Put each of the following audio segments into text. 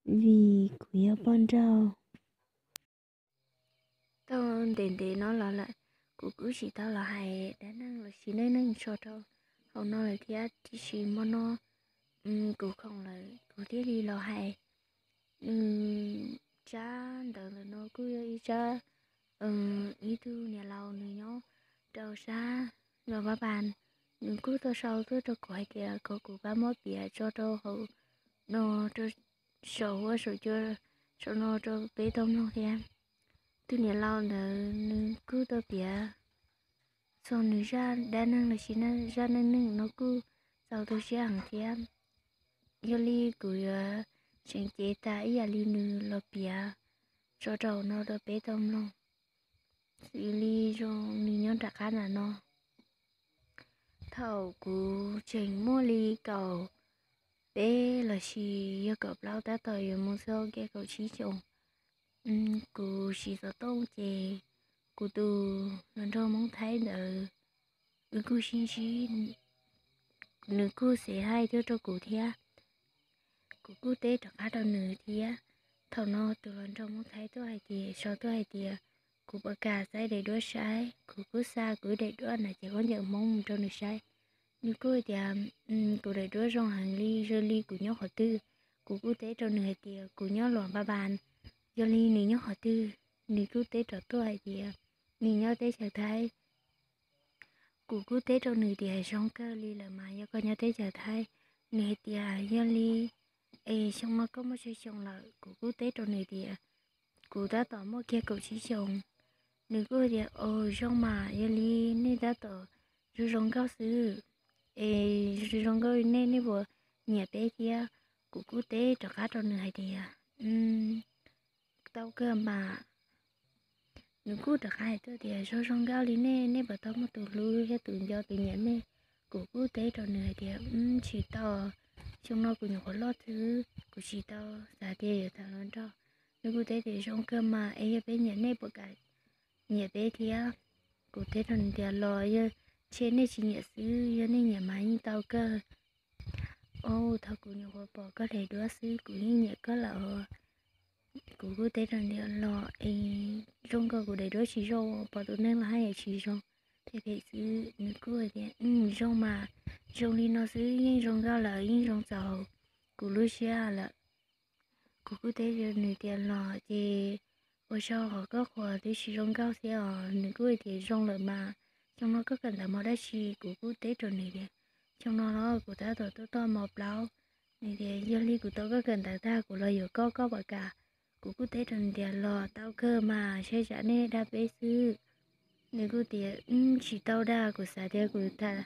vim kuv yog poj nrauj. Tau ntev ntev no los lawm, kuv kuj tsis tau los hais dab neeg los sis neej neeg tso rau hauv no lawm thiab, tiam sis hmo no kuv khoom lawm kuv thiaj li los hais. Nws tsab ntawv ntawm no kuj yog ib tsab ib tug niam laus nws nyob rau sab Luam Pab Pas, nws kuj tau sau tuaj rau kuv hais tias kom kuv pab muab piav tso rau hauv no, rau saum huab saum cua saum no rau peb tau mloog thiab. Tus niam laus ntawd nws kuj tau piav txog nws zaj dab neeg los sis zaj neej neeg no kuj txaus tu siab heev thiab. Yog li kuv yuav tseem cev tas ib yam li nws los piav tso rau no rau peb tau mloog, xws li zoo nws nyob nram qab nram no. Thaum kuv tseem muaj li kaum peb los sis yog kaum plaub tab tom yuav mus txog kiag kaum tsib xyoos, kuv siv xov tooj ces kuv tus hluas nraug Hmoob Thaib ntawd wb kuj sib ntsib, nws kuj xav hais tuaj rau kuv thiab. Kuv kuj teb rov qab rau nws thiab. Thaum no tus hluas nraug Hmoob Thaib tuaj hais tias, sau tuaj hais tias kuv puas kam xa daim duab saib, kuv kuj xa kuv daim duab na ces khaub ncaws Hmoob mus rau nws saib. Nws kuj hais tias kuv daim duab zoo heev li, zoo li kuv nyob qhov twg. Kuv kuj teb rau nws hais tias kuv nyob Luam Pab Pas. Yog li nws nyob qhov twg, nws kuj teb rov tuaj hais tias nws nyob teb chaws Thaib. Kuv kuj teb rau nws tias zoo kawg li lawm mas yog koj nyob teb chaws Thaib. Nws hais tias yog li es xyoo no koj muaj tsawg xyoo lawm? Kuv kuj teb rau nws tias kuv tab tom muaj kiag kaum tsib xyoos. Nws kuj tias, Au, zoo mas, yog li nej tab tom zoo zoo nkauj xwb, es zoo nkauj li nej, nej puas nyiam peb thiab? Kuv kuj teb rov qab rau nws hais tias, Tau kawg mas. Nws kuj rov qab hais tuaj tias, Zoo zoo nkauj li nej, nej puas tau muaj tus hlub thiab tus nco tus nyiam nej? Kuv kuj teb rau nws hais tias, Tsis tau, xyoo no kuv nyuam qhuav loj xwb, kuv tsis tau xav tias yuav tham hluas nraug. Nws kuj teb tias, Zoo kawg mas, es yog peb nyiam nej puas kam nyiam peb thiab? Kuv teb rau nws tias, Los yog ntshe nej tsis nyiam xwb, yog nej nyiam mas yeej tau kawg. Au, thaum kuv nyuam qhuav pom koj daim duab xwb kuv yeej nyiam koj lawm. Kuv kuj teb rau nws tias, Los es zoo nkaus kuv daim duab tsis zoo, pom tus neeg los hais tsis zoo, phem phem xwb. Nws kuj hais tias, Zoo mas, zoo li no xwb yeej zoo nkauj lawm, yeej zoo txaus kuv lub siab lawm. Kuv kuj teb rau nws tias, Los ces ua tsaug qhov koj qhuas twb tsis zoo nkauj thiab os. Nws kuj hais tias, Zoo lawm mas, xyoo no koj kawm ntawv mos dab tsi? Kuv kuj teb rau nws tias, Xyoo no los kuv tab tom tuaj toj mos plaub. Nws tias, Yog li kuv tau koj kawm ntawv tag kuv los yuav koj, koj puas kam? Kuv kuj teb rau nws tias, Los tau kawg mas, saib tsam nej dag peb xwb. Nws kuj tias, Tsis tau dag, kuv xav tias kuv tham,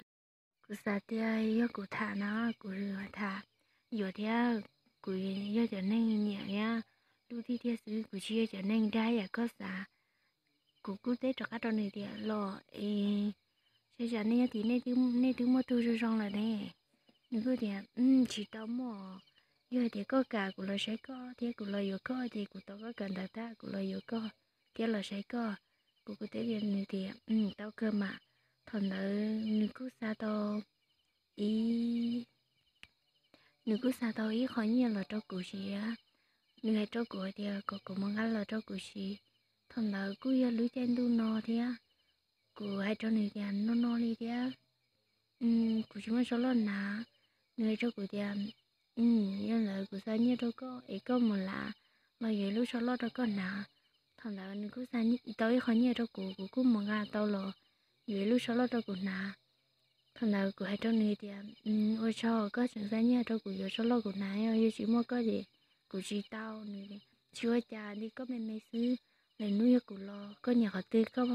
kuv xav tias yog kuv tham no, kuv tham yuav thiab, kuv yog cov neeg nyiam thiab hlub tiag tiag xwb, kuv tsis yog cov neeg dag yam koj xav. Kuv kuj teb rov qab rau nws tias, Los es saib tsam nej nyob tid nej twb muaj tug zoo zoo lawm ne? Nws kuj tias, Tsis tau muaj. Yog hais tias koj kam kuv los saib koj thiab kuv los yuav koj, ces kuv tau koj kawm ntawv tag kuv los yuav koj thiab los saib koj. Kuv kuj teb rau nws tias, Tau kawg mas. Thaum ntawd nws kuj xa tau ib, nws kuj xa tau ib qho nyiaj los rau kuv siv. Nws hais rau kuv hais tias kom kuv mus nqa los rau kuv siv. Thaum ntawd kuj yog lub caij ntuj no thiab. Kuv hais rau nws tias, No no li thiab, kuv tsis muaj tsho loj hnav. Nws hais rau kuv tias, Yog li ntawd kuv xa nyiaj rau koj es koj mus lav los yuav ib lub tsho loj rau koj hnav. Thaum ntawd nws kuj xa tau ib qho nyiaj rau kuv, kuv kuj mus nqa tau los yuav ib lub tsho loj rau kuv hnav. Thaum ntawd kuv hais rau nws tias, Ua tsaug koj tseem xa nyiaj rau kuv yuav tsho loj kuv hnav, yog tsis muaj koj ces kuv tsis tau. Nws, Tsis ua cas, nti koj me me xwb, lwm hnub yog kuv los koj nyiam qhov twg koj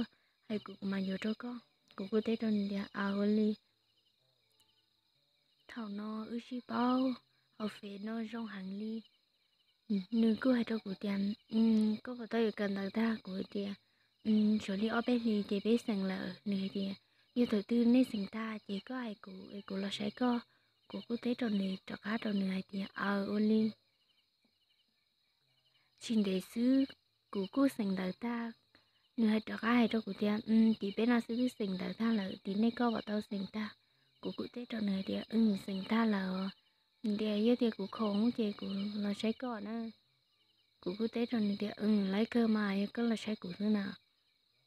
hais kuv, kuv mam yuav rau koj. Kuv kuj teb rau nws tias, Aws, ua li. Thaum no wb sib paub hauv Fev no zoo heev li. Nws kuj hais rau kuv tias, Koj puas tau yuav kawm ntawv tag? Kuv hais tias, Tshuav li ob peb hlis ces peb xeem lawm. Nws hais tias, Yog thaum twg nej xeem tag ces koj hais kuv es kuv los saib koj. Kuv kuj teb rau nws rov qab rau nws hais tias, Aws, ua li. Tsis ntev xwb kuv kuj xeem ntawv tag. Nws hais rov qab hais rau kuv tias, Tim peb no xwb twb xeem ntawv tag lawm, tim nej koj puas tau xeem tag? Kuv kuj teb rau nws hais tias, Xeem tag lawm os. nws tias yog tias kuv khoom ces kuv los saib koj na. Kuv kuj teb rau nws tias, lawv kawg mas yog koj los saib kuv xwb na.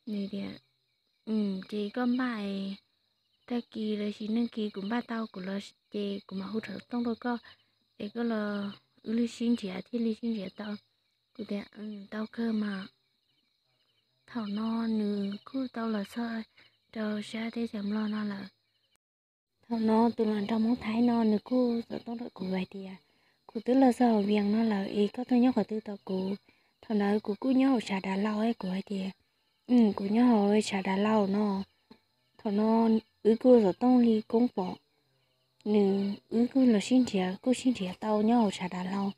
Nws tias, ces koj npaj, tag kis los sis nag kis kuv npaj tau kuv los ces kuv mam hu xov tooj rau koj, es koj los wb li sib nrhiav thiaj li sib nrhiav tau. Kuv tias, tau kawg mas. Thaum no nws kuj tau los txog rau sab teb chaws Nplog no lawm. Thaum no tus hluas nraug Hmoob Thaib no nws kuj xov tooj rau kuv hais tias, kuv twb los txog hauv Vias no lawm es koj tuaj nyob qhov twg tos kuv? Thaum ntawd kuv kuj nyob hauv tshav dav laus, kuv hais tias, kuv nyob hauv tshav dav laus no. Thaum no wb kuj xov tooj li koob pom, nws, wb kuj los sib nrhiav, kuj sib nrhiav tau nyob hauv tshav dav laus.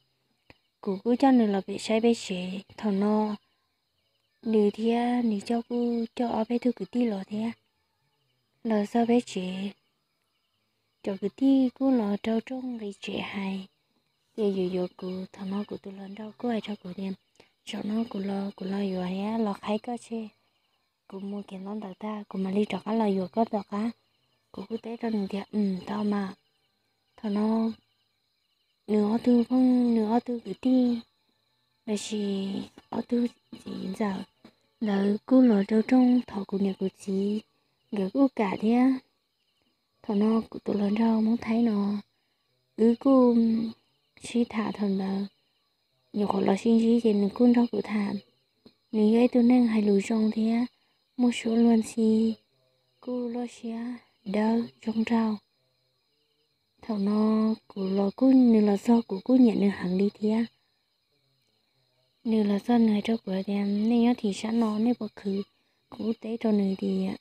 Kuv kuj coj nws los pem saib peb tsev. Thaum no nws thiab nws coj kuj coj ob peb tug kwv tij los thiab. Los txog peb tsev, cov kwv tij kuj los rau rooj nqis tsev hais tias yuav yuav kuv. Thaum no kuv tus hluas nraug kuj hais rau kuv tias, zaum no kuv los, kuv los yuav thiab los qhaib koj tseg, kuv mus kiag ntaub ntawv tag kuv mam li rov qab los yuav koj tom qab. Kuv kuj teb rau nws tias, tau mas. Thaum no nws ob tug phooj, nws ob tug kwv tij los sis ob tug txiv ntxawm, lawv kuj los rau rooj thov kuv niam kuv txiv, nkawd kuj kam thiab. Thaum no kuv tus hluas nraug Hmoob Thaib no, wb kuj sib tham thaum ntawd, nyuam qhuav los sib ntsib ces nws kuj nrog kuv tham. Nws yog ib tug neeg hais lus zoo thiab muaj suab luag ntxhi, kuj loj siab dawb zoo nraug. Thaum no kuv los kuj, nws los txog kuv kuj nyiam nws heev li thiab. Nws los txog nws hais rau kuv hais tias, nej nyob tim sab no nej puas khwv? Kuv kuj teb rau nws tias,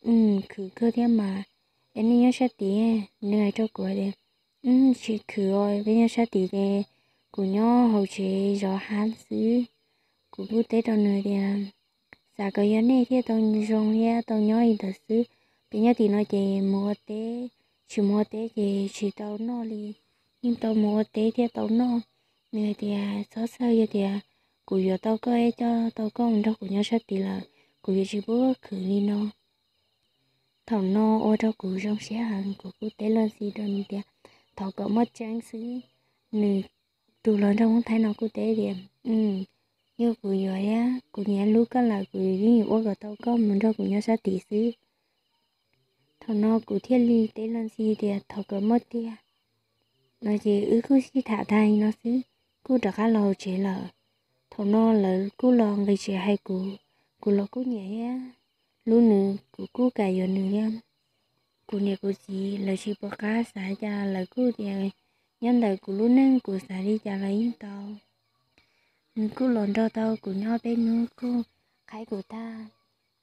khwv kawg thiab mas. Es nej nyob sab tid? Nws hais rau kuv hais tias, tsis khwv os, peb nyob sab tid ces kuv nyob hauv tsev zov hab xwb. Kuv kuj teb rau nws tias, xav kom yog nej thiaj tau zoo thiab tau nyob li ntawd xwb. Peb nyob tim no ces mus ua teb, tsis mus ua teb ces tsis tau noj li, yeej tau mus ua teb thiaj tau noj. Nws hais tias, txhob txhawj, yog tias kuv yuav tau koj, coj tau koj mus nrog kuv nyob sab tid lawm, kuv yuav tsis pub khwv li no. Thaum no ua rau kuv zoo siab heev, kuv kuj teb luag ntxhi rau nws tias, thov kom muaj tseeb xwb. Nws, tus hluas nraug Hmoob Thaib no kuj teb tias, yog kuv yuav thiab kuv nyiam hlub koj lawm kuv yeej yuav ua kom tau koj mus nrog kuv nyob sab tid xwb. Thaum no kuv thiaj li teb luag ntxhi tias, thov kom muaj tiag. No ces wb kuj sib tham tag li no xwb, kuj rov qab los hauv tsev lawm. Thaum no lawv kuj los nqis tsev hais kuv, kuv los kuj nyiam thiab hlub nws, kuv kuj kam yuav nws thiab. Kuv niam kuv txiv lawv tsis pom qab xav cas, lawv kuj tias nyob ntawm kuv lub neej kuv xav li cas los yeej tau. Nws kuj los nrog tau kuv nyob peb hnub kuj qhaib kuv tag,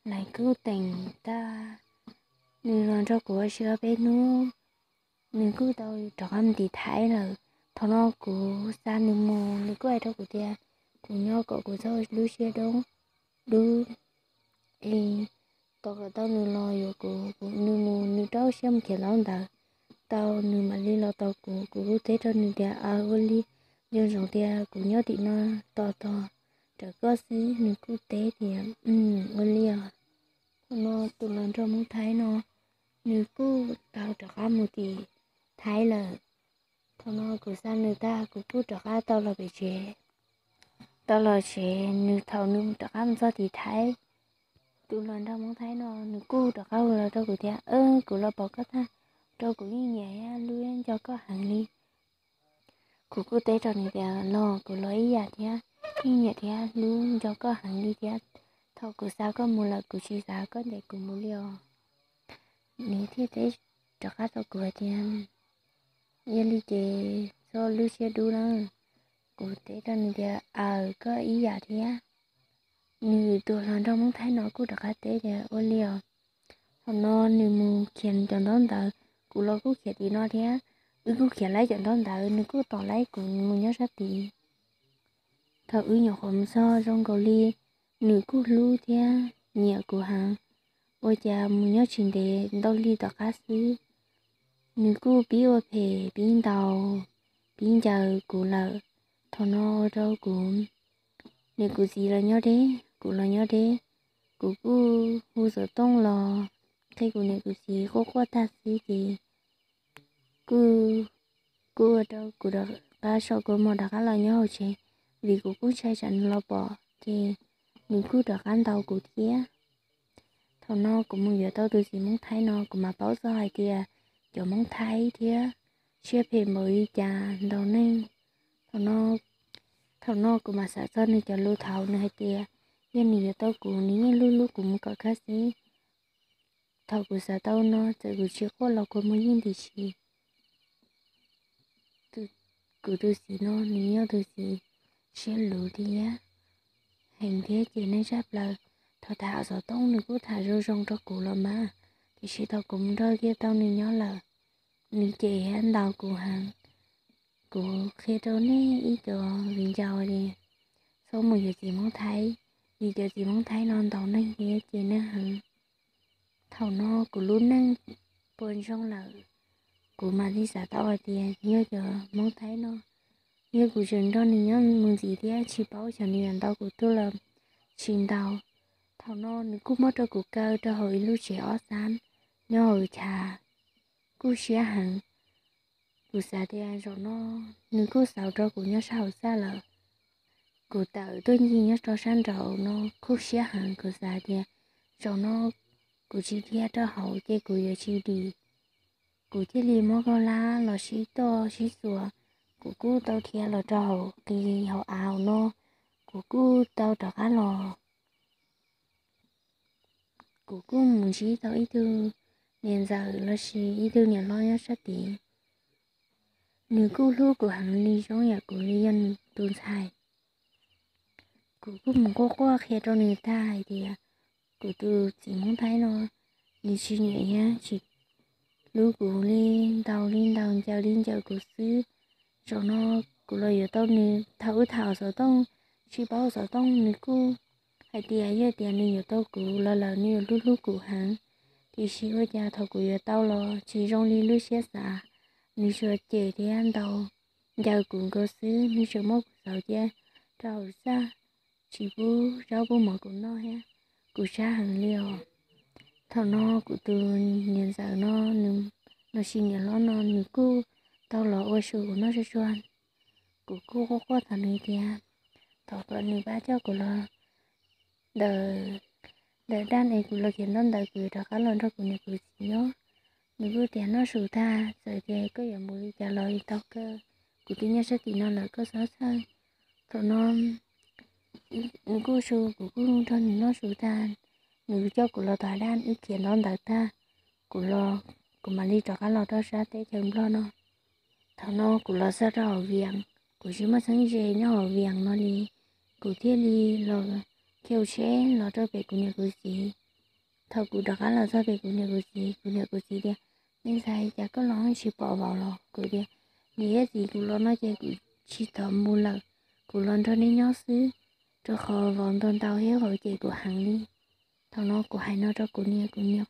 lawv kuj teem tag. Nws los nrog kuv ua si ob peb hnub, nws kuj tau rov qab mus tim Thaib lawm. Thaum no kuv xa nws mus, nws kuj hais rau kuv tias, kuv nyob kom kuv txhob lub siab dub, dub, es tos kom tau nws los yuav kuv. Nws mus, nws rau siab mus khiav ntaub ntawv tau, nws mam li los tos kuv. Kuv kuj teb rau nws tias, aws, ua li, nco ntsoov tias kuv nyob tim no tos tos rawv koj xwb. Nws kuj teb tias, ua li os. Thaum no tus hluas nraug Hmoob Thaib no, nws kuj tau rov qab mus tim Thaib lawm. Thaum no kuv xa nws tag, kuv kuj rov qab tau los pem tsev. Tau los tsev, nws, thaum nws rov qab mus txog tim Thaib, tus hluas nraug Hmoob Thaib no nws kuj rov qab hu los rau kuv tias, kuv los pom koj tag, rau kuv yeej nyiam thiab hlub nco koj heev li. Kuv kuj teb rau nws tias, los kuv los ib yam thiab, yeej nyiam thiab hlub nco koj heev li thiab. Thaum kuv xa koj mus lawm kuv tsis xav koj ncaim kuv mus li os. Nws thiaj teb rov qab rau kuv hais tias, yog li ces txhob lub siab dub na. Kuv teb rau nws tias, aws, koj ib yam thiab. Nws tus hluas nraug Hmoob Thaib no kuj rov qab teb tias, ua li os. Thaum no nws mus khiav cov ntaub ntawv, kuv los kuj khiav tim no thiab. Wb kuj khiav laib cov ntaub ntawv, nws kuj tom laib kuv mus nyob sab tid. Thaum wb nyuam qhuav mus txog zoo nkaus li nws kuj hlub thiab nyiam kuv heev. Ua cas mus nyob tsis ntev ntau hli tom qab xwb, nws kuj pib ua phem, pib ntaus, pib ncaws kuv lawm. Thaum no ua rau kuv, niam kuv txiv los nyob deb, kuv los nyob deb. Kuv kuj hu xov tooj los qhia kuv niam kuv txiv quaj quaj tag xwb ces kuj kuj ua rau kuv rov qab so kua muag rov qab los nyob hauv tsev, vim kuv kuj ntshai tsam nws los pom ces nws kuj rov qab ntaus kuv thiab. Thaum no kuv mus yuav tau tus txiv Hmoob Thaib no kuv mam paub txog hais tias cov Hmoob Thaib thiab siab phem npaum li cas ntaus neeg. Thaum no kuv mam xav txog nws cov lus thaum nws hais tias yog nws yuav tau kuv nws yeej hlub hlub kuv mus kom kaj xwb. Thaum kuv xav tau no txawm kuv tsis quaj los kua muag yeej ntim si. Kuv tus txiv no nws yog tus txiv siab luv thiab heev thiab ces neeg tshaj plaws. Thaum tham xov tooj nws kuj tham zoo zoo rau kuv los mas, tiam sis thaum kuv mus nrog kiag tau nws nyob lawm, nws cem thiab ntaus kuv heev. Kuv qhia rau nej ib co viv ncaus li, txhob mus yuav txiv Hmoob Thaib, vim cov txiv Hmoob Thaib no ntaus neeg thiab cem neeg heev. Thaum no kuv lub neej puas ntsoog lawm, kuv mam li xav tau hais tias yog cov Hmoob Thaib no, yog kuv tseem nrog nws nyob mus ntxiv thiab tsis paub xyov nws yuav ntaus kuv tuag los tsis ntaus. Thaum no nws kuj muab rau kuv kaw rau hauv ib lub tsev ob xab nyob hauv chav, kuj siab heev. Kuv xav tias zaum no nws kuj xaus rau kuv nyob sab hauv txaj lawm. Kuv tawm tuaj ncig nyob rau sab nraud no kuj siab heev, kuv xav tias zaum no kuv tsis dhia rau hauv ces kuv yuav tsis dim. Kuv thiaj li muab koj lab los sib toj sib xuas, kuv kuj tau dhia los rau hauv qis hauv av no, kuv kuj tau rov qab los. Kuv kuj mus ntsib tau ib tug niam ntxawm los sis ib tug niam hlob nyob sab tid. Nws kuj hlub kuv heev li zoo yam kuv li yog nws tus ntxhais. Kuv kuj mus quaj quaj qhia rau nws tag hais tias kuv tus txiv Hmoob Thaib no nws tsis nyiam thiab tsis hlub kuv li, ntaus li ntaus ncaws li ncaws kuv xwb. Zaum no kuv los yuav tau nws, thaum wb tham xov tooj, tsis paub xov tooj nws kuj hais tias yog tias nws yuav tau kuv los lawm nws yuav hlub hlub kuv heev. Tiam sis ua cas thaum kuv yuav tau los tsis zoo li lub siab xav, nws tsuas cem thiab ntaus ncaws kuv nkaus xwb, nws tseem muab kuv xauv cia rau hauv txaj, tsis pub zaub pub mov kuv noj thiab. Kuv sab heev li os. Thaum no kuv tus niam ntxawm no, nws los sis niam hlob no nws kuj tau los ua su kuv noj tsuag tsuag. Kuv kuj quaj quaj thov nws tias thov kom nws pab coj kuv los ntawm, ntawm daj es kuv los khiav ntaub ntawv kuv yuav rov qab los nrog kuv niam kuv txiv nyob. Nws kuj tias noj su tag txawm tias koj yuav mus li cas los tau kawg, kuv twb nyob sab tim no lawm koj txhob txhawj. Thaum no nws kuj su kuv kuj nrog nws noj su tag, nws coj kuv los tom daj wb khiav ntaub ntawv tag, kuv los, kuv mam li rov qab los rau sab teb chaws Nplog no. Thaum no kuv los txog rau hauv Vias, kuv tsis muaj txheeb ze nyob hauv Vias no li, kuv thiaj li los khiav tsheb los rau pem kuv niam kuv txiv. Thaum kuv rov qab los txog pem kuv niam kuv txiv, kuv niam kuv txiv tias, me ntxhais, cas koj los tsis pom vauv los? Kuv tias, niam thiab txiv, kuv los no ces kuv tsis thov mus lawm, kuv los nrog neb nyob xwb, rau qhov vauv ntaus ntaus thiab vauv cem kuv heev li. Thaum no kuv hais no rau kuv niam, kuv niam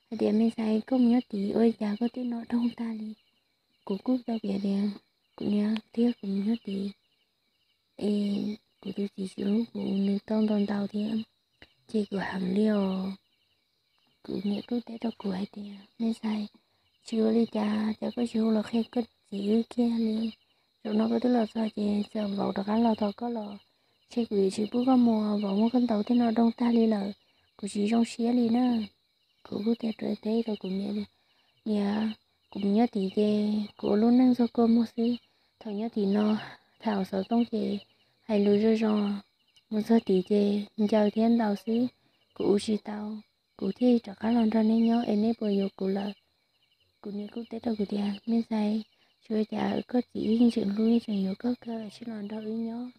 hais tias, me ntxhais, koj mus nyob tid ua li cas koj tej no doog tag li? Kuv kuj tau piav tias kuv niam thiab kuv mus nyob tid es kuv tus txiv tsis hlub kuv, nws tau ntaus ntaus thiab cem kuv heev li os. Kuv niam kuj teb rau kuv hais tias, me ntxhais, tsis ua li cas, cas koj tsis hu los qhia koj txiv wb kiag li? Zaum no koj twb los txog ces txawm vauv rov qab los thov koj los, ntshe kuv yuav tsis pub koj mus, vauv muab koj ntaus tej no doog tag li lawm, kuv tsis zoo siab li na. Kuv kuj teb rau, teb rau kuv niam tias, niam, kuv mus nyob tid ces kuv ua lub neej txog kua muag xwb. Thaum nyob tim no tham xov tooj ces hais lus zoo zoo, mus txog tid ces ncaws thiab ntaus xwb, kuv ua tsis tau, kuv thiaj rov qab los nrog neb nyob es neb puas yuav kuv lawm? Kuv niam kuj teb rau kuv tias, me ntxhais, tsis ua cas, koj txiv wb yeej tseem hlub, yeej tseem yuav koj kawg, cia los nrog wb nyob.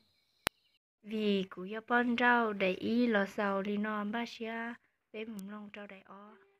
Vim kuv yog poj nrauj, daim ib los xaus li no, npaj siab peb mus mloog rau daim ob.